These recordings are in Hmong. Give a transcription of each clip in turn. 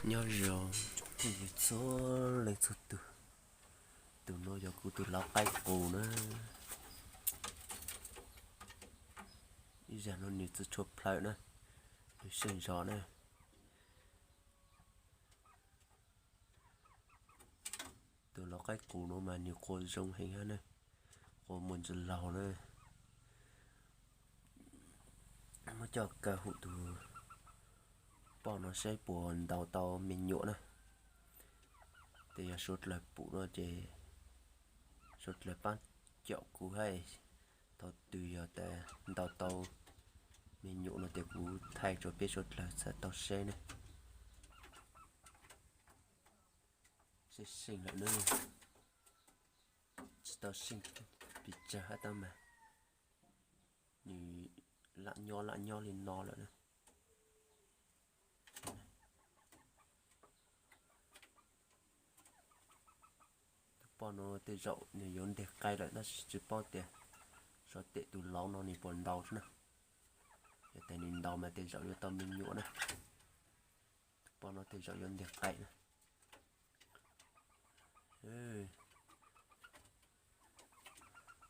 Nyob zoo tsoom phooj ywg txhua leej txhua tus, tus no yog kuv tus lau qaib qus na. Ib zag no nws txwj tshua plhaw na, nws seej zog na. Tus lau qaib qus no mas nws qua zoo heev na, qua muaj ntsis laug na. Muab coj kaw hum tus poj no saib puas ntaus tau me nyuam na. Ces yog suav dlawg pum no ces suav dlawg pab caum kuv hais, thaum twg yog tas ntaus tau me nyuam no ces kuv thaij rau peb suav dlawg txhaj tau saib ne. Seej seej lawm na, tsis tau seej pes tsawg hab tab mas nws lam nyob lam nyob li no lawm na. Tus poj no tej zaum nws yuav nteg qai lawm tab sis tsis paub tias sov tes tus lauv no nws puas ntaus na. Yog tas nws ntaus mas tej zaum yuav tau me nyuam na. Tus poj no tej zaum yuav nteg qai na.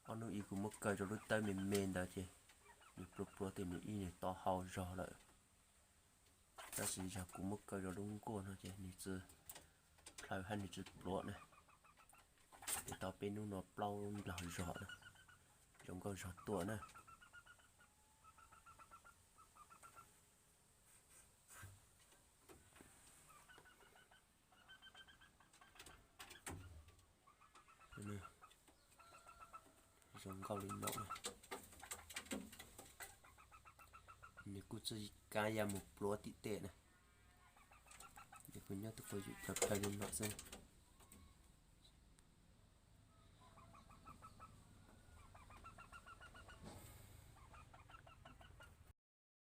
Ob hnub ib kuv muab kaw rau lub tawb me me ntawd ces nws pluav pluav tias nws ib nws to hau zog lawm. Tab sis yog kuv muab kaw rau lub nkuaj no ces nws txwj plhaw hab nws txwj pluav na. Ces tau peb hnub no plaub nplaug zog na, zoo nkauj zog tuaj na. Zoo nkauj li no. Nws kuj txij kab ya mus pluav tim tej na. Ces kuv nyob twb quas yum plhaw plhaw li no xwb.